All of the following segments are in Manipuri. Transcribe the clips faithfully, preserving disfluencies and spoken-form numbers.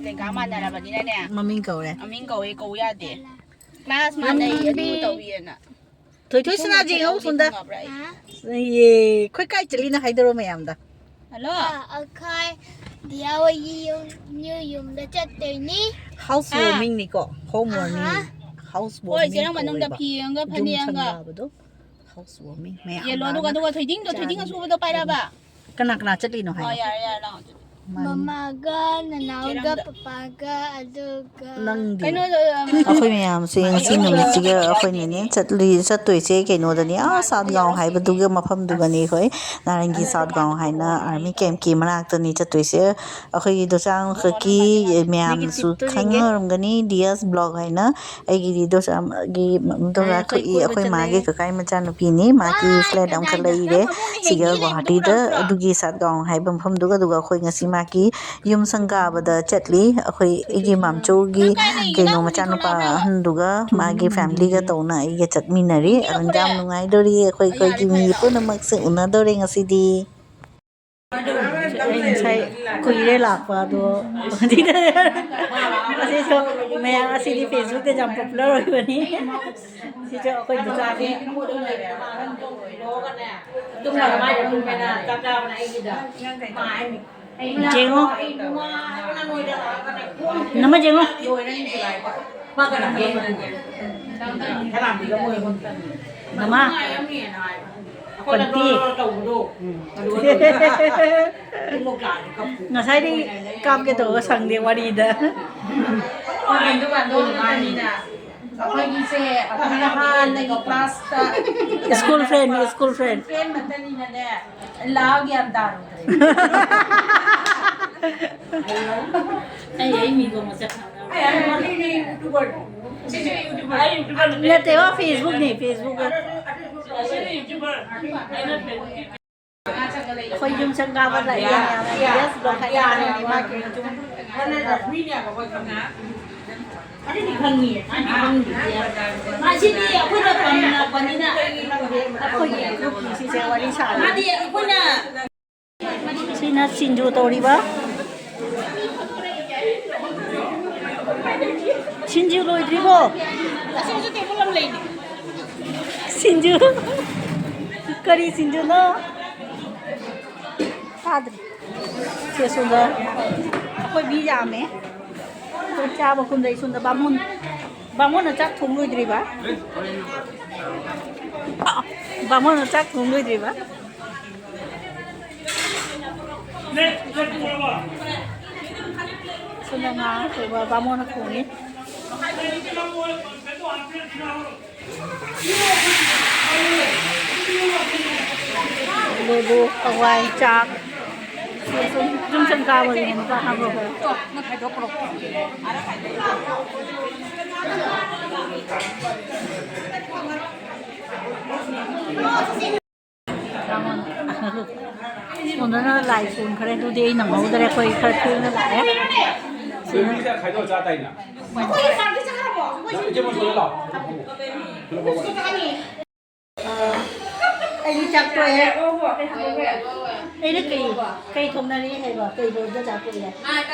ꯂꯦꯡꯒꯥ ꯃꯥꯟꯅꯔꯕꯅꯤꯅꯅꯦ꯫ ꯃꯃꯤꯡ ꯀꯧꯔꯦ꯫ ꯃꯃꯤꯡ ꯀꯧꯋꯦ ꯀꯧ ꯌꯥꯗꯦ꯫ ꯀ꯭ꯂꯥꯁ ꯃꯥꯟꯅꯩ ꯑꯗꯨ ꯇꯧꯏꯅ꯫ ꯊꯣꯏꯊꯣꯏ ꯁꯅꯥ ꯌꯦꯡꯉꯧ ꯁꯣꯝꯗ꯫ ꯌꯦ ꯑꯩꯈꯣꯏ ꯀꯥꯏ ꯆꯠꯂꯤꯅꯣ ꯍꯥꯏꯗꯣꯔꯣ ꯃꯌꯥꯝꯗ꯫ ꯍꯜꯂꯣ꯫ ꯑꯩꯈꯣꯏ ꯗꯤꯌꯥ ꯍꯣꯏꯒꯤ ꯌꯨꯝ ꯅ꯭ꯌꯨ ꯌꯨꯝꯗ ꯆꯠꯇꯣꯏꯅꯤ꯫ ꯍꯥꯎꯁ ꯑꯥ꯫ ꯋꯥꯔꯃꯤꯡꯅꯤꯀꯣ꯫ Home warming. ꯑꯍꯥ꯫ ꯍꯥꯎꯁ ꯍꯣꯏ ꯆꯦ ꯅꯪ ꯃꯅꯨꯡꯗ ꯐꯤ ꯑꯃꯒ ꯐꯅꯦꯛ ꯑꯃꯒ꯫ ꯍꯥꯎꯁ ꯋꯥꯔꯃꯤꯡ ꯌꯦꯜꯂꯣꯗꯨꯒ ꯃꯌꯥꯝ꯫ ꯑꯗꯨꯒ ꯊꯣꯏꯗꯤꯡꯗꯣ ꯊꯣꯏꯗꯤꯡ ꯑꯁꯨꯕꯗꯣ ꯄꯥꯏꯔꯛꯑꯕ꯫ ꯀꯅꯥ ꯀꯅꯥ ꯆꯠꯂꯤꯅꯣ ꯑꯣ ꯍꯥꯏ꯫ ꯌꯥꯔꯦ ꯌꯥꯔꯦ ꯂꯥꯛꯑꯣ꯫ ꯃꯃꯥꯒ ꯅꯅꯥꯎꯒ ꯄꯄꯥꯒ ꯑꯗꯨꯒ ꯅꯪꯗꯤ꯫ ꯀꯩꯅꯣꯗꯣ꯫ ꯑꯩꯈꯣꯏ ꯃꯌꯥꯝꯁꯦ ꯉꯁꯤ ꯅꯨꯃꯤꯠꯁꯤꯒ ꯑꯩꯈꯣꯏꯅꯅꯦ ꯆꯠꯂꯤ ꯆꯠꯇꯣꯏꯁꯦ ꯀꯩꯅꯣꯗꯅꯤ, ꯑꯥ ꯁꯥꯠꯒꯥꯎ ꯍꯥꯏꯕꯗꯨꯒꯤ ꯃꯐꯝꯗꯨꯒꯅꯤ꯫ ꯑꯩꯈꯣꯏ ꯅꯥꯔꯪꯒꯤ ꯁꯥꯠꯒꯥꯎ ꯍꯥꯏꯅ ꯑꯥꯔꯃꯤ ꯀꯦꯝꯞꯀꯤ ꯃꯅꯥꯛꯇꯅꯤ ꯆꯠꯇꯣꯏꯁꯦ꯫ ꯑꯩꯈꯣꯏꯒꯤ ꯗꯣꯆꯥꯡꯈꯛꯀꯤ ꯃꯌꯥꯝꯁꯨ ꯈꯪꯅꯔꯝꯒꯅꯤ, ꯗꯤꯌꯥꯁ ꯕ꯭ꯂꯣꯛ ꯍꯥꯏꯅ꯫ ꯑꯩꯒꯤꯗꯤ ꯗꯣꯆꯥꯒꯤ ꯗꯣꯆꯥ ꯊꯣꯛꯏ, ꯑꯩꯈꯣꯏ ꯃꯥꯒꯤ ꯀꯀꯥꯏ ꯃꯆꯥꯅꯨꯄꯤꯅꯤ꯫ ꯃꯥꯒꯤ ꯐ꯭ꯂꯦꯠ ꯑꯃꯈꯛ ꯂꯩꯔꯦ ꯁꯤꯒ ꯒꯨꯋꯥꯍꯥꯇꯤꯗ, ꯑꯗꯨꯒꯤ ꯁꯥꯠꯒꯥꯎ ꯍꯥꯏꯕ ꯃꯐꯝꯗꯨꯒ꯫ ꯑꯗꯨꯒ ꯑꯩꯈꯣꯏ ꯉꯁꯤ ꯃꯥꯒꯤ ꯌꯨꯝ ꯁꯪꯒꯥꯕꯗ ꯆꯠꯂꯤ꯫ ꯑꯩꯈꯣꯏ ꯑꯩꯒꯤ ꯃꯥꯝꯆꯧꯒꯤ ꯀꯩꯅꯣ ꯃꯆꯥꯅꯨꯄꯥ ꯑꯍꯟꯗꯨꯒ ꯃꯥꯒꯤ ꯐꯦꯃꯤꯂꯤꯒ ꯇꯧꯅ ꯑꯩꯒ ꯆꯠꯃꯤꯟꯅꯔꯤ꯫ ꯑꯗꯨꯝ ꯌꯥꯝ ꯅꯨꯡꯉꯥꯏꯗꯣꯔꯤ꯫ ꯑꯩꯈꯣꯏ ꯑꯩꯈꯣꯏꯒꯤ ꯃꯤ ꯄꯨꯝꯅꯃꯛꯁꯦ ꯎꯅꯗꯣꯔꯦ ꯉꯁꯤꯗꯤ꯫ ꯑꯩ ꯉꯁꯥꯏ ꯀꯨꯏꯔꯦ ꯂꯥꯛꯄ ꯑꯗꯣ꯫ ꯑꯁꯤꯁꯨ ꯃꯌꯥꯝ ꯑꯁꯤꯗꯤ ꯐꯦꯁꯕꯨꯛꯇ ꯌꯥꯝ ꯄꯣꯄꯨꯂꯔ ꯑꯣꯏꯕꯅꯤ꯫ ꯁꯤꯁꯨ ꯑꯩꯈꯣꯏ ꯗꯨꯀꯥꯟꯒꯤ꯫ ꯌꯦꯡꯉꯣ꯫ ꯅꯃ ꯌꯦꯡꯉꯣ꯫ ꯅꯃ꯫ ꯄꯟꯇꯤ꯫ ꯉꯁꯥꯏꯗꯤ ꯀꯥꯞꯀꯦ ꯇꯧꯕ ꯁꯪꯗꯦ ꯋꯥꯔꯤꯗ꯫ ꯑꯩꯈꯣꯏꯒꯤꯁꯦ ꯑꯩꯈꯣꯏꯅ ꯍꯥꯟꯅꯒꯤ ꯀ꯭ꯂꯥꯁꯇ school friend, school friend. Friend ꯃꯇꯅꯤꯅꯅꯦ꯫ ꯂꯥ ꯒ꯭ꯌꯥꯟ ꯇꯥꯔꯨꯗ꯭ꯔꯦ꯫ ꯑꯩ ꯑꯩ ꯃꯤꯗꯣ ꯃꯁꯛ ꯈꯪꯗꯕ꯫ ꯑꯩ ꯌꯨꯇ꯭ꯌꯨꯕꯔ꯫ ꯁꯤꯁꯨ ꯌꯨꯇ꯭ꯌꯨꯕꯔ꯫ ꯑꯩ ꯌꯨꯇ꯭ꯌꯨꯕꯔ ꯅꯠꯇꯦ꯫ ꯅꯠꯇꯦꯕ, ꯐꯦꯁꯕꯨꯛꯅꯦ, ꯐꯦꯁꯕꯨꯛ꯫ ꯑꯁꯤꯅ ꯌꯨꯇ꯭ꯌꯨꯕꯔ꯫ ꯑꯩꯅ ꯐꯦꯁꯕꯨꯛꯀꯤ ꯑꯩꯈꯣꯏ ꯌꯨꯝ ꯁꯪꯒꯥꯕ ꯂꯥꯛꯏ ꯃꯌꯥꯝ꯫ ꯌꯦꯁ ꯕ꯭ꯂꯣꯛ ꯍꯥꯏꯅ ꯃꯥꯒꯤ ꯌꯨꯝ꯫ ꯔꯁꯃꯤꯅꯦꯕ ꯑꯩꯈꯣꯏ ꯈꯪꯅ꯫ ꯑꯗꯨꯗꯤ ꯈꯪꯉꯤ꯫ ꯑꯗꯨꯗꯤ ꯈꯪꯗꯦ꯫ ꯃꯁꯤꯗꯤ ꯑꯩꯈꯣꯏꯅ ꯇꯝꯅꯕꯅꯤꯅ꯫ ꯑꯩꯈꯣꯏꯒꯤ ꯒ꯭ꯔꯨꯞꯀꯤ ꯁꯤꯁꯦ ꯋꯥꯔꯤ ꯁꯥꯔꯤ꯫ ꯃꯥꯗꯤ ꯑꯩꯈꯣꯏꯅ ꯁꯤꯅ ꯁꯤꯡꯖꯨ ꯇꯧꯔꯤꯕ꯫ ꯁꯤꯡꯖꯨ ꯂꯣꯏꯗ꯭ꯔꯤꯕꯣ? ꯑꯁꯣꯝꯁꯨ ꯇꯦꯕꯜ ꯑꯃ ꯂꯩꯅꯦ꯫ ꯁꯤꯡꯖꯨ? ꯀꯔꯤ ꯁꯤꯡꯖꯨꯅꯣ? ꯆꯥꯗ꯭ꯔꯤ꯫ ꯁꯦ ꯁꯣꯝꯗ ꯑꯩꯈꯣꯏ ꯃꯤ ꯌꯥꯝꯃꯦ꯫ ꯑꯩꯈꯣꯏ ꯆꯥꯕ ꯀꯨꯝꯗꯩ ꯁꯣꯝꯗ ꯕꯥꯃꯣꯟ, ꯕꯥꯃꯣꯟꯅ ꯆꯥꯛ ꯊꯣꯡ ꯂꯣꯏꯗ꯭ꯔꯤꯕ꯫ ꯕꯥꯃꯣꯟꯅ ꯆꯥꯛ ꯊꯣꯡ ꯂꯣꯏꯗ꯭ꯔꯤꯕ꯫ ꯁꯣꯝꯗ ꯉꯥ ꯊꯣꯡꯕ ꯕꯥꯃꯣꯟꯅ ꯊꯣꯡꯉꯤ꯫ ꯂꯣꯏꯕꯨ ꯍꯋꯥꯏ ꯆꯥꯛ꯫ ꯁꯨꯝ ꯁꯨꯝ ꯀꯥꯕꯒꯤꯅꯦ ꯃꯆꯥ ꯍꯥꯞꯄꯒ꯫ ꯁꯣꯝꯗꯅ ꯂꯥꯏ ꯁꯣꯟꯈ꯭ꯔꯦ, ꯑꯗꯨꯗꯤ ꯑꯩ ꯅꯪꯍꯧꯗ꯭ꯔꯦ, ꯑꯩꯈꯣꯏ ꯈꯔ ꯊꯦꯡꯅ ꯂꯥꯛꯑꯦ꯫ ꯁꯤꯅ ꯈꯥꯏꯗꯣꯛꯑ ꯆꯥ ꯇꯥꯏꯅ꯫ ꯅꯪ ꯏꯆꯦ ꯃꯣꯏ ꯁꯣꯜꯂ ꯂꯥꯛꯑꯣ꯫ ꯑꯩꯗꯤ ꯆꯥꯛ ꯇꯣꯛꯑꯦ꯫ ꯑꯩꯅ ꯀꯩ, ꯀꯩ ꯊꯣꯡꯅꯔꯤ ꯍꯥꯏꯕ? ꯀꯩ ꯂꯣꯏꯔꯒ ꯆꯥꯛ ꯇꯣꯛꯏ ꯍꯥꯏ?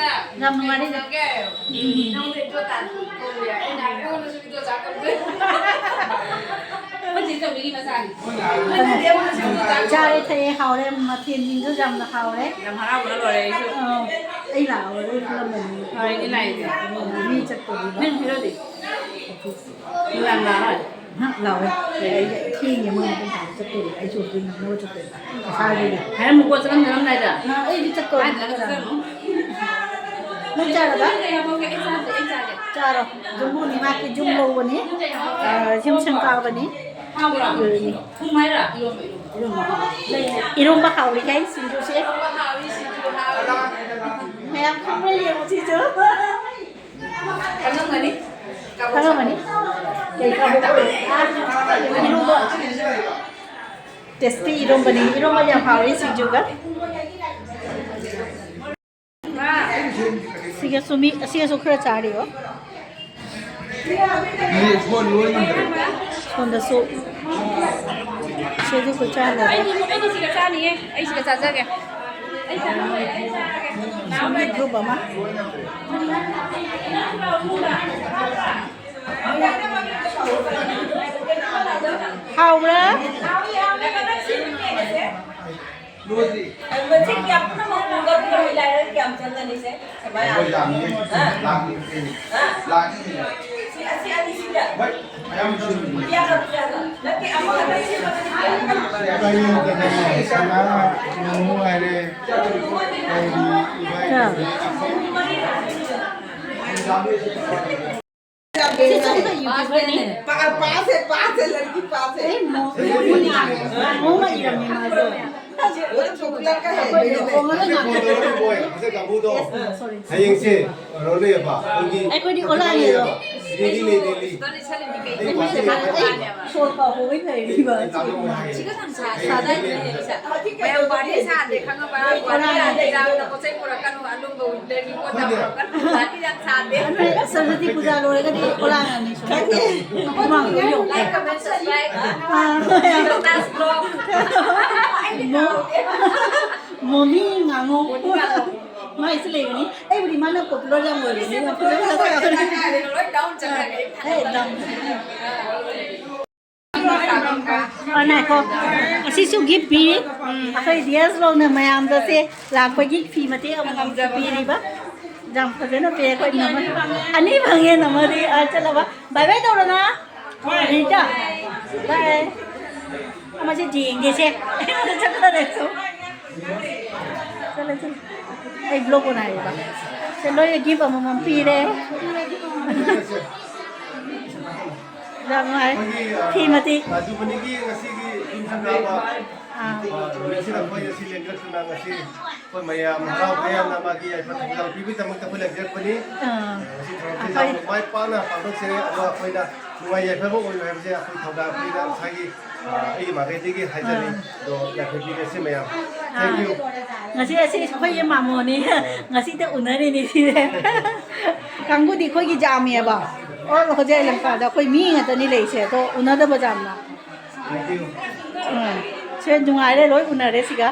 ꯌꯥꯝ ꯅꯨꯡꯉꯥꯏꯔꯦ꯫ ꯆꯥꯔꯦ ꯊꯛꯑꯦ ꯍꯥꯎꯔꯦ, ꯃꯊꯦꯜꯁꯤꯡꯁꯨ ꯌꯥꯝꯅ ꯍꯥꯎꯔꯦ꯫ ꯌꯥꯝ ꯍꯔꯥꯎꯕꯅ ꯂꯣꯏꯔꯦ ꯑꯩꯁꯨ꯫ ꯑꯥ, ꯑꯩ ꯂꯥꯛꯑꯔꯣꯏ ꯈꯜꯂꯝꯕꯅꯤ꯫ ꯍꯣꯏ, ꯑꯩꯗꯤ ꯂꯥꯛꯏꯅꯦ꯫ ꯃꯤ ꯆꯠꯇꯣꯔꯤꯕ꯫ ꯅꯪ ꯍꯦꯔꯣꯗꯤ? ꯅꯨꯡꯗꯥꯡ ꯂꯥꯛꯑꯔꯣꯏ? ꯉꯥꯏꯍꯥꯛ ꯂꯥꯛꯑꯣꯏ꯫ ꯑꯩ ꯊꯦꯡꯉꯦ, ꯃꯣꯏ ꯃꯄꯨꯡ ꯐꯥꯕ ꯆꯠꯇꯣꯔꯤ꯫ ꯑꯩꯁꯨ ꯍꯧꯖꯤꯛ ꯅꯪꯅꯕ ꯆꯠꯇꯣꯏꯕ꯫ ꯃꯁꯥꯒꯤꯅꯦ꯫ ꯍꯥꯏꯔꯝꯃꯨꯀꯣ, ꯆꯠꯂꯝꯗꯅꯕ ꯂꯥꯏꯗ꯫ ꯑꯥ, ꯑꯩꯗꯤ ꯆꯠꯇꯣꯔꯤ꯫ ꯍꯥꯏꯗꯅ ꯆꯠꯆꯔꯝꯃꯣ꯫ ꯅꯪ ꯆꯥꯔꯕ? ꯑꯩ ꯆꯥꯗ꯭ꯔꯤ, ꯑꯩ ꯆꯥꯒꯦ꯫ ꯆꯥꯔꯣ꯫ ꯖꯨꯝꯕꯨꯅꯤ, ꯃꯥ ꯀꯤ ꯖꯨꯝ ꯂꯧꯕꯅꯤ꯫ ꯑꯥ, ꯌꯨꯝ ꯁꯪ ꯀꯥꯕꯅꯤ꯫ ꯍꯥꯎꯕ꯭ꯔꯣ? ꯊꯨꯝ ꯍꯥꯏꯔꯣ? ꯏꯔꯣꯝꯕ ꯍꯥꯎꯔꯤ ꯀꯥꯏ ꯁꯤꯡꯖꯨꯁꯦ꯫ ꯃꯌꯥꯝ ꯈꯪꯕ꯭ꯔꯥ ꯌꯦꯡꯉꯨ ꯁꯤꯁꯨ꯫ ꯈꯪꯉꯝꯒꯅꯤ꯫ ꯈꯪꯉꯝꯃꯅꯤ꯫ ꯀꯩ ꯈꯪꯗꯕ? ꯏꯔꯣꯝꯕ꯫ ꯇꯦꯁꯇꯤ ꯏꯔꯣꯝꯕꯅꯤ꯫ ꯏꯔꯣꯝꯕ ꯌꯥꯝ ꯍꯥꯎꯔꯤ ꯁꯤꯡꯖꯨꯒ꯫ ꯁꯤꯒꯁꯨ ꯃꯤ, ꯑꯁꯤꯒꯁꯨ ꯈꯔ ꯆꯥꯔꯤꯕꯣ? ꯁꯣꯝꯗꯁꯨ, ꯁꯤꯁꯨ ꯈꯨꯠ ꯆꯥ ꯂꯩꯔꯦ꯫ ꯑꯩꯗꯤ, ꯑꯩꯗꯤ ꯁꯤꯒ ꯆꯥꯅꯤꯌꯦ꯫ ꯑꯩ ꯁꯤꯒ ꯆꯥꯖꯒꯦ꯫ ꯑꯩ ꯆꯥꯅꯤꯡꯉꯦ, ꯑꯩ ꯆꯥꯒꯦ꯫ ꯃꯤ group ꯑꯃ꯫ ꯍꯥꯎꯕ꯭ꯔꯥ? ꯂꯣꯏꯗ꯭ꯔꯤ꯫ ꯃꯁꯤ ꯀꯌꯥ ꯄꯨꯝꯅꯃꯛ ꯄꯨꯔꯒ ꯂꯣꯏ ꯂꯥꯏꯔ ꯀꯌꯥꯝ ꯆꯪꯒꯅꯤ ꯁꯦ? ꯁꯨꯃꯥꯏꯅ꯫ ꯍꯣꯏ, ꯂꯥꯛꯅꯤ꯫ ꯍꯥ? ꯂꯥꯛꯅꯤ꯫ ꯍꯥ? ꯂꯥꯛꯅꯤ꯫ ꯁꯤ, ꯑꯁꯤ ꯑꯅꯤꯁꯤꯗ꯫ ꯍꯣꯏ, ꯃꯌꯥꯝ ꯁꯨꯔꯤ꯫ ꯀꯌꯥꯒ, ꯀꯌꯥꯒ? ꯅꯠꯇꯦ, ꯑꯃꯈꯛꯇ ꯁꯤꯕꯗ ꯀꯌꯥꯒ? ꯀꯩꯅꯣ, ꯀꯩꯅꯣ, ꯁꯅꯥ, ꯃꯣꯃꯣ ꯍꯥꯏꯔꯦ꯫ ꯀꯩꯗꯤ, ꯏꯕꯥꯏ ꯍꯥꯏꯔꯦ꯫ ꯄꯥ-, पास है, पास है, लड़की पास है। वो तो popular का है, मेरे में। ꯍꯌꯦꯡꯁꯦ ꯀꯩꯅꯣ ꯂꯩꯌꯦꯕ, ꯑꯩꯈꯣꯏꯒꯤ ꯑꯩꯈꯣꯏꯗꯤ ꯑꯣꯟꯂꯥꯏꯟ ꯂꯩꯌꯦꯕ꯫ ꯁꯣꯔ ꯀꯥꯎꯍꯧꯕꯩ ꯂꯩꯔꯤꯕ꯫ ꯃꯌꯥꯝ ꯋꯥꯔꯤ ꯁꯥꯗꯦ ꯈꯪꯉꯕ? ꯋꯥꯔꯤ ꯁꯥꯗꯦ, ꯌꯥꯝꯅ ꯄꯣꯠ ꯆꯩ ꯄꯨꯔꯛꯀꯅꯨ, ꯑꯂꯨꯝꯕ ꯋꯤꯟꯇꯔꯒꯤ ꯄꯣꯠ ꯌꯥꯝ ꯄꯨꯔꯛꯀꯅꯨ, ꯋꯥꯔꯤ ꯌꯥꯝ ꯁꯥꯗꯦ꯫ ꯑꯗꯨꯅ ꯁꯔꯁꯋꯇꯤ ꯄꯨꯖꯥ ꯂꯣꯏꯔꯒꯗꯤ ꯈꯣꯂꯥꯡ ꯑꯅꯤ ꯁꯨꯃꯥꯏꯅ ꯇꯧ꯫ ꯍꯨꯃꯥꯡꯗꯣ ꯌꯦꯡꯉꯨ꯫ Like, comment, subscribe. ꯑꯥ꯫ Jonas Vlog. ꯃꯣ-, ꯃꯣꯃꯤ ꯉꯥꯡꯉꯣ꯫ ꯃꯥꯏꯁꯨ ꯂꯩꯕꯅꯤ꯫ ꯑꯩꯕꯨꯗꯤ ꯃꯥꯅ popular ꯌꯥꯝ ꯑꯣꯏꯕꯅꯤ꯫ ꯌꯥꯝ ꯐꯖ ꯐꯖꯕ ꯉꯥꯛꯇꯅꯤ꯫ ꯂꯣꯏ down ꯆꯠꯈ꯭ꯔꯒꯦ꯫ ꯑꯦ, down꯫ ꯑ, ꯉꯥꯏꯈꯣ꯫ ꯑꯁꯤꯁꯨ gift ꯄꯤꯔꯤ꯫ ꯑꯩꯈꯣꯏ ꯗꯤꯌꯁ ꯕ꯭ꯂꯣꯛꯅ ꯃꯌꯥꯝꯗ ꯁꯦ ꯂꯥꯛꯄꯒꯤ ꯐꯤ ꯃꯇꯦꯛ ꯑꯃꯃꯝꯁꯨ ꯄꯤꯔꯤꯕ꯫ ꯌꯥꯝ ꯐꯖꯅ ꯄꯤ ꯑꯩꯈꯣꯏ ꯅꯃ-, ꯑꯅꯤ ꯐꯪꯉꯦ ꯅꯃꯗꯤ꯫ ꯑ, ꯆꯠꯂꯕ꯫ Bye bye ꯇꯧꯔꯣꯅ꯫ ꯔꯤꯇꯥ꯫ Bye꯫ ꯃꯁꯤ ꯌꯦꯡꯒꯦꯁꯦ꯫ ꯆꯠꯈ꯭ꯔꯦ ꯁꯨꯝ꯫ ꯆꯠꯂꯦ, ꯆꯠꯂꯦ꯫ ꯑꯩ ꯕ꯭ꯂꯣꯛ ꯑꯣꯏꯅ ꯍꯥꯏꯌꯦꯕ꯫ ꯁꯦ, ꯂꯣꯏꯅ gift ꯑꯃꯃꯝ ꯄꯤꯔꯦ꯫ ꯌꯥꯝ ꯅꯨꯡꯉꯥꯏ꯫ ꯑꯩꯈꯣꯏꯒꯤ, ꯑ, ꯐꯤ ꯃꯇꯦꯛ꯫ ꯔꯥꯖꯨ ꯃꯅꯤꯒꯤ ꯉꯁꯤꯒꯤ ꯌꯨꯝ ꯁꯪꯒꯥꯕ, ꯑꯥ꯫ ꯑ, ꯅꯨꯃꯤꯠꯁꯤꯗ ꯑꯩꯈꯣꯏ ꯉꯁꯤ ꯂꯦꯡꯒꯠꯇꯨꯅ ꯉꯁꯤ ꯑꯩꯈꯣꯏ ꯃꯌꯥꯝ ꯍꯔꯥꯎ ꯇꯌꯥꯝꯅ ꯃꯥꯒꯤ ꯌꯥꯏꯐ ꯊꯧꯖꯥꯜ ꯄꯤꯕꯒꯤꯗꯃꯛꯇ ꯑꯩꯈꯣꯏ ꯂꯦꯡꯕꯤꯔꯛꯄꯅꯤ꯫ ꯑꯥ꯫ ꯉꯁꯤ ꯊꯧꯔꯝꯁꯤ ꯑꯩꯈꯣꯏ ꯌꯥꯝꯅ ꯃꯥꯏ ꯄꯥꯛꯅ ꯄꯥꯡꯊꯣꯛꯆꯔꯦ꯫ ꯑꯗꯣ ꯑꯩꯈꯣꯏꯅ ꯅꯨꯡꯉꯥꯏ ꯌꯥꯏꯐꯕ ꯑꯣꯏꯌꯨ ꯍꯥꯏꯕꯁꯦ ꯑꯩꯈꯣꯏ ꯊꯧꯗꯥ ꯑꯩꯈꯣꯏꯅ ꯉꯁꯥꯏꯒꯤ, ꯑ, ꯑꯩꯒꯤ ꯃꯥꯏꯀꯩꯗꯒꯤ ꯍꯥꯏꯖꯔꯤ꯫ ꯑꯥ꯫ ꯑꯗꯣ ꯌꯥꯏꯐꯕꯤꯔꯁꯤ ꯃꯌꯥꯝ꯫ ꯑꯥ꯫ Thank you꯫ ꯉꯁꯤ ꯑꯁꯤ ꯑꯩꯈꯣꯏꯒꯤ ꯃꯥꯃꯣꯅꯤ꯫ ꯉꯁꯤꯗ ꯎꯅꯔꯤꯅꯤ ꯁꯤꯁꯦ꯫ ꯀꯥꯡꯕꯨꯗꯤ ꯑꯩꯈꯣꯏꯒꯤ ꯖꯥꯝꯅꯦꯕ꯫ All ꯍꯣꯖꯥꯏ ꯂꯝꯄꯥꯗ ꯑꯩꯈꯣꯏ ꯃꯤ ꯉꯥꯛꯇꯅꯤ ꯂꯩꯁꯦ, ꯑꯗꯣ ꯎꯅꯗꯕ ꯖꯥꯝꯅ꯫ Thank you꯫ ꯎꯝ꯫ ꯁꯦ ꯅꯨꯡꯉꯥꯏꯔꯦ, ꯂꯣꯏ ꯎꯅꯔꯦ ꯁꯤꯒ꯫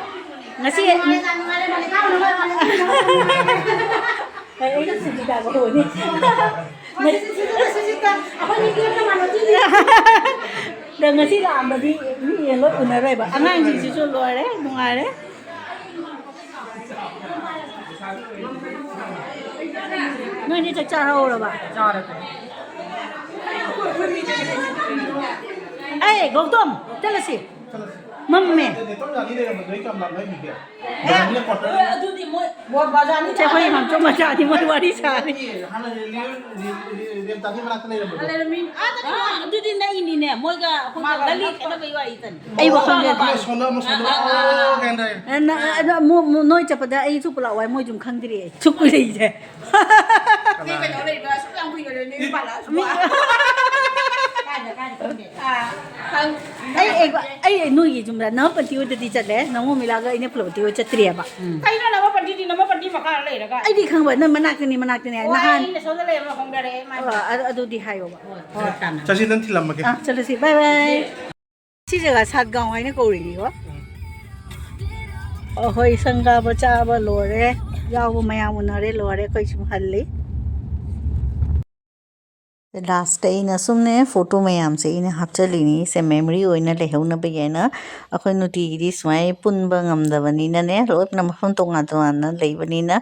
ꯉꯁꯤ ꯑꯩ, ꯑꯩꯅ ꯁꯨꯖꯤꯇꯥꯒ ꯍꯣꯅꯤ꯫ ꯑꯗ ꯉꯁꯤ ꯂꯥꯛꯑꯝꯕꯗꯤ ꯃꯤ ꯂꯣꯏ ꯎꯅꯔꯣꯏꯕ꯫ ꯑꯉꯥꯡꯁꯤꯡꯁꯤꯁꯨ ꯂꯣꯏꯔꯦ, ꯅꯨꯡꯉꯥꯏꯔꯦ꯫ ꯅꯣꯏꯅꯤ ꯆꯥꯛ ꯆꯥꯔꯍꯧꯔꯕ? ꯆꯥꯔꯦ꯫ ꯑꯩ ꯒꯧꯇꯝ, ꯆꯠꯂꯁꯤ꯫ ꯃꯝꯃꯦ꯫ ꯅꯦꯇꯣꯝ ꯌꯥꯅꯤ ꯂꯩꯔꯝꯕꯗꯣ ꯑꯩ ꯀꯌꯥꯝ ꯂꯥꯞꯅ ꯍꯥꯏꯕꯤꯒꯦ? ꯕꯖꯥꯔꯅꯤꯅ ꯀ꯭ꯋꯥꯇꯔ ꯑꯗꯨꯗꯤ ꯃꯣꯏ ꯕꯖꯥꯔꯅꯤ ꯆꯦ, ꯑꯩꯈꯣꯏ ꯏꯃꯥꯝꯆꯧ ꯃꯆꯥꯗꯤ ꯃꯣꯏ ꯋꯥꯔꯤ ꯁꯥꯔꯤ꯫ ꯍꯥꯟꯅ ꯔꯦ-, ꯔꯦ-, ꯔꯦ-, ꯔꯦ-, ꯔꯦꯟꯇꯥꯒꯤ ꯃꯅꯥꯛꯇ ꯂꯩꯔꯝꯕꯗꯣ꯫ ꯑꯥ, ꯑꯗꯨꯗꯤ ꯅꯛꯏꯅꯤꯅꯦ꯫ ꯃꯣꯏꯒ ꯑꯩꯈꯣꯏꯒ ꯃꯥꯒ ꯒꯂꯤ ꯅꯛꯄ ꯈꯦꯠꯅꯕꯩ ꯋꯥꯔꯤꯇꯅꯤ꯫ ꯑꯩ ꯋꯥꯈꯜꯗ ꯑꯃ ꯁꯣꯝꯗ, ꯑꯃ ꯁꯣꯝꯗ꯫ ꯑꯥ, ꯑꯥ, ꯑꯥ, ꯑꯥ꯫ ꯑꯣ, ꯒ꯭ꯌꯥꯟ ꯇꯥꯔꯦ꯫ ꯑ, ꯅ-, ꯑ, ꯑꯗꯣ ꯑꯃꯨꯛ, ꯑꯃꯨꯛ ꯅꯣꯏ ꯆꯠꯄꯗ ꯑꯩꯁꯨ ꯄꯨꯂꯞ ꯋꯥꯏ, ꯃꯣꯏꯁꯨ ꯈꯪꯗ꯭ꯔꯤ ꯑꯩ꯫ ꯁꯨꯛ ꯀꯨꯏꯔꯛꯏꯁꯦ꯫ ꯅꯪ ꯀꯩꯗꯧ ꯂꯩꯕ? ꯑꯁꯨꯛ ꯌꯥꯝ ꯀꯨꯏꯅ ꯂꯩ, ꯅꯌꯨꯝ ꯄꯥꯜꯂꯛꯑꯁꯤꯕꯣ? ꯀꯥꯏꯗ, ꯀꯥꯏꯗ ꯈꯪꯗꯦ? ꯑꯥ, ꯈꯪ-, ꯑꯩ, ꯑꯩ, ꯑꯩ, ꯑꯩ ꯅꯣꯏꯒꯤ ꯌꯨꯝꯗ ꯅꯍꯥ ꯄꯟꯇꯤ ꯍꯣꯏꯗꯗꯤ ꯆꯠꯂꯦ, ꯅꯃꯣ ꯃꯤꯂꯥꯒ ꯏꯅꯦ ꯐꯨꯂꯣꯇꯤ ꯍꯣꯏ ꯆꯠꯇ꯭ꯔꯤꯑꯕ꯫ ꯎꯝ꯫ ꯀꯩꯅꯣ ꯅꯃꯣ ꯄꯟꯇꯤꯗꯤ ꯅꯃꯣ ꯄꯟꯇꯤ ꯃꯈꯥ ꯂꯩꯔꯒ? ꯑꯩꯗꯤ ꯈꯪꯕ, ꯅꯪ ꯃꯅꯥꯛꯇꯅꯤ, ꯃꯅꯥꯛꯇꯅꯤ ꯍꯥꯏ꯫ ꯑꯣ, ꯅꯍꯥꯟ ꯑꯩꯅ ꯁꯣꯝꯗ ꯂꯩꯔꯝꯃ ꯍꯣꯡꯗꯔꯛꯑꯦ, ꯃꯥ꯫ ꯑꯣ, ꯑꯗꯨ, ꯑꯗꯨꯗꯤ ꯍꯥꯏꯌꯣꯕ꯫ ꯍꯣꯏ, ꯍꯣꯏ, ꯇꯥꯟꯅ꯫ ꯆꯠꯁꯤ, ꯅꯪ ꯊꯤꯜꯂꯝꯃꯒꯦ꯫ ꯑꯥ, ꯆꯠꯂꯁꯤ, bye bye꯫ ꯁꯤ ꯖꯒꯥ ꯁꯥꯠꯒꯥꯎ ꯍꯥꯏꯅ ꯀꯧꯔꯤꯅꯤꯀꯣ꯫ ꯑꯩꯈꯣꯏ ꯁꯪꯒꯥꯕ ꯆꯥꯕ ꯂꯣꯏꯔꯦ, ꯌꯥꯎꯕ ꯃꯌꯥꯝ ꯎꯅꯔꯦ, ꯂꯣꯏꯔꯦ, ꯑꯩꯈꯣꯏ ꯁꯨꯝ ꯍꯜꯂꯤ꯫ ꯂꯥꯁꯇ ꯑꯩꯅ ꯁꯨꯝꯅꯦ ꯐꯣꯇꯣ ꯃꯌꯥꯝꯁꯦ ꯑꯩꯅ ꯍꯥꯞꯆꯜꯂꯤꯅꯤ, ꯁꯦ memory ꯑꯣꯏꯅ ꯂꯩꯍꯧꯅꯕꯒꯤ ꯍꯥꯏꯅ꯫ ꯑꯩꯈꯣꯏ ꯅꯨꯡꯇꯤꯒꯤꯗꯤ ꯁꯨꯃꯥꯏꯅ ꯄꯨꯟꯕ ꯉꯝꯗꯕꯅꯤꯅꯅꯦ, ꯂꯣꯏꯅ ꯃꯐꯝ ꯇꯣꯉꯥꯟ ꯇꯣꯉꯥꯟꯅ ꯂꯩꯕꯅꯤꯅ,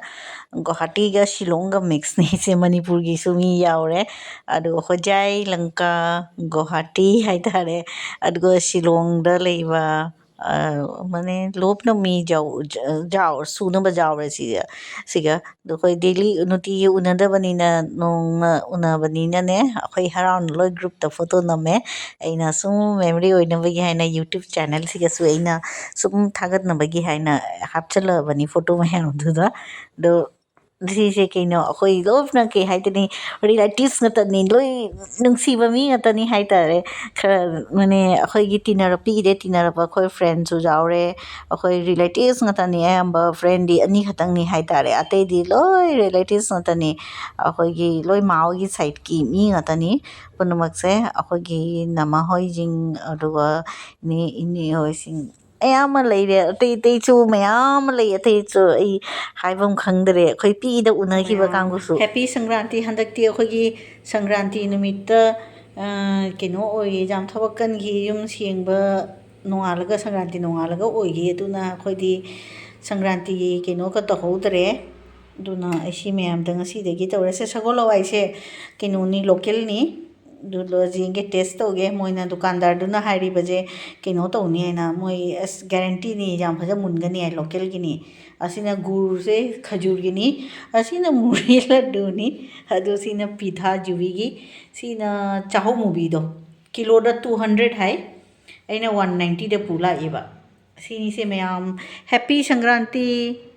ꯒꯨꯋꯥꯍꯥꯇꯤꯒ ꯁꯤꯂꯣꯡꯒ mixꯅꯤ꯫ ꯁꯦ ꯃꯅꯤꯄꯨꯔꯒꯤꯁꯨ ꯃꯤ ꯌꯥꯎꯔꯦ, ꯑꯗꯨꯒ ꯍꯣꯖꯥꯏ, ꯂꯪꯀꯥ, ꯒꯨꯋꯥꯍꯥꯇꯤ ꯍꯥꯏꯇꯥꯔꯦ, ꯑꯗꯨꯒ ꯁꯤꯂꯣꯡꯗ ꯂꯩꯕ, ꯑ, ꯃꯅꯦ, ꯂꯣꯞꯅ ꯃꯤ ꯖꯥꯎ-, ꯖ-, ꯖꯥꯎ-, ꯁꯨꯅꯕ ꯖꯥꯎꯔꯦ ꯁꯤꯒ, ꯁꯤꯒ꯫ ꯑꯗꯣ ꯑꯩꯈꯣꯏ daily ꯅꯨꯡꯇꯤꯒꯤ ꯎꯅꯗꯕꯅꯤꯅ, ꯅꯣꯡꯃ ꯎꯅꯕꯅꯤꯅꯅꯦ, ꯑꯩꯈꯣꯏ ꯍꯔꯥꯎꯅ ꯂꯣꯏ groupꯇ ꯐꯣꯇꯣ ꯅꯝꯃꯦ꯫ ꯑꯩꯅ ꯁꯨꯝ memory ꯑꯣꯏꯅꯕꯒꯤ ꯍꯥꯏꯅ YouTube channelꯁꯤꯒꯁꯨ ꯑꯩꯅ ꯁꯨꯝ ꯊꯥꯒꯠꯅꯕꯒꯤ ꯍꯥꯏꯅ ꯍꯥꯞꯆꯜꯂꯕꯅꯤ ꯐꯣꯇꯣ ꯃꯌꯥꯝꯗꯨꯗ꯫ ꯑꯗꯣ ꯁꯤꯁꯦ ꯀꯩꯅꯣ, ꯑꯩꯈꯣꯏ ꯂꯣꯏꯅ ꯀꯩ ꯍꯥꯏꯗꯣꯏꯅꯤ, relatives ꯉꯥꯛꯇꯅꯤ, ꯂꯣꯏ ꯅꯨꯡꯁꯤꯕ ꯃꯤ ꯉꯥꯛꯇꯅꯤ ꯍꯥꯏꯇꯥꯔꯦ꯫ ꯈꯔ ꯃꯅꯦ, ꯑꯩꯈꯣꯏꯒꯤ ꯇꯤꯟꯅꯔꯛ-, ꯄꯤꯛꯏꯗꯩ ꯇꯤꯟꯅꯔꯛꯄ ꯑꯩꯈꯣꯏ friendꯁꯨ ꯌꯥꯎꯔꯦ, ꯑꯩꯈꯣꯏ relatives ꯉꯥꯛꯇꯅꯤ꯫ ꯑꯌꯥꯝꯕ friendꯗꯤ ꯑꯅꯤꯈꯛꯇꯪꯅꯤ ꯍꯥꯏꯇꯥꯔꯦ, ꯑꯇꯩꯗꯤ ꯂꯣꯏ relatives ꯉꯥꯛꯇꯅꯤ꯫ ꯑꯩꯈꯣꯏꯒꯤ ꯂꯣꯏ ꯃꯥ ꯍꯣꯏꯒꯤ sideꯀꯤ ꯃꯤ ꯉꯥꯛꯇꯅꯤ ꯄꯨꯝꯅꯃꯛꯁꯦ꯫ ꯑꯩꯈꯣꯏꯒꯤ ꯅꯃꯥ ꯍꯣꯏꯁꯤꯡ, ꯑꯗꯨꯒ ꯏꯅꯦ, ꯏꯅꯦ ꯍꯣꯏꯁꯤꯡ, ꯃꯌꯥꯝ ꯑꯃ ꯂꯩꯔꯦ, ꯑꯇꯩ ꯑꯇꯩꯁꯨ ꯃꯌꯥꯝ ꯑꯃ ꯂꯩ, ꯑꯇꯩꯁꯨ ꯑꯩ ꯍꯥꯏꯐꯝ ꯈꯪꯗꯔꯦ, ꯑꯩꯈꯣꯏ ꯄꯤꯛꯏꯗ ꯎꯅꯈꯤꯕ ꯀꯥꯡꯕꯨꯁꯨ꯫ Happy Sankranti꯫ ꯍꯟꯗꯛꯇꯤ ꯑꯩꯈꯣꯏꯒꯤ ꯁꯪꯀ꯭ꯔꯥꯟꯇꯤ ꯅꯨꯃꯤꯠꯇ, ꯑ, ꯀꯩꯅꯣ ꯑꯣꯏꯌꯦ, ꯌꯥꯝ ꯊꯕꯛ ꯀꯟꯈꯤ, ꯌꯨꯝ ꯁꯦꯡꯕ ꯅꯣꯡꯉꯥꯜꯂꯒ, ꯁꯪꯀ꯭ꯔꯥꯟꯇꯤ ꯅꯣꯡꯉꯥꯜꯂꯒ ꯑꯣꯏꯈꯤ꯫ ꯑꯗꯨꯅ ꯑꯩꯈꯣꯏꯗꯤ ꯁꯪꯀ꯭ꯔꯥꯟꯇꯤꯒꯤ ꯀꯩꯅꯣꯒ ꯇꯧꯍꯧꯗ꯭ꯔꯦ꯫ ꯑꯗꯨꯅ ꯑꯩ ꯁꯤ ꯃꯌꯥꯝꯗ ꯉꯁꯤꯗꯒꯤ ꯇꯧꯔꯁꯦ꯫ ꯁꯒꯣꯜ ꯍꯋꯥꯏꯁꯦ ꯀꯩꯅꯣꯅꯤ, localꯅꯤ꯫ ꯑꯗꯨ ꯂꯣ-, ꯌꯦꯡꯒꯦ, test ꯇꯧꯒꯦ꯫ ꯃꯣꯏꯅ ꯗꯨꯀꯥꯟꯗꯥꯔꯗꯨꯅ ꯍꯥꯏꯔꯤꯕꯁꯦ ꯀꯩꯅꯣ ꯇꯧꯅꯤ ꯍꯥꯏꯅ, ꯃꯣꯏ ꯑꯁ guaranteeꯅꯤ, ꯌꯥꯝ ꯐꯖ ꯃꯨꯟꯒꯅꯤ ꯍꯥꯏ, localꯒꯤꯅꯤ꯫ ꯑꯁꯤꯅ ꯒꯨꯔꯁꯦ ꯈꯖꯨꯔꯒꯤꯅꯤ, ꯑꯁꯤꯅ ꯃꯨꯔꯤ ꯂꯗꯨꯅꯤ, ꯑꯗꯨ ꯁꯤꯅ ꯄꯤꯊꯥ ꯖꯨꯕꯤꯒꯤ, ꯁꯤꯅ ꯆꯥꯍꯧ ꯃꯨꯕꯤꯗꯣ꯫ ꯀꯤꯂꯣꯗ two hundred ꯍꯥꯏ, ꯑꯩꯅ one ninetyꯗ ꯄꯨ ꯂꯥꯛꯏꯕ꯫ ꯁꯤꯅꯤꯁꯦ ꯃꯌꯥꯝ, Happy Sankranti꯫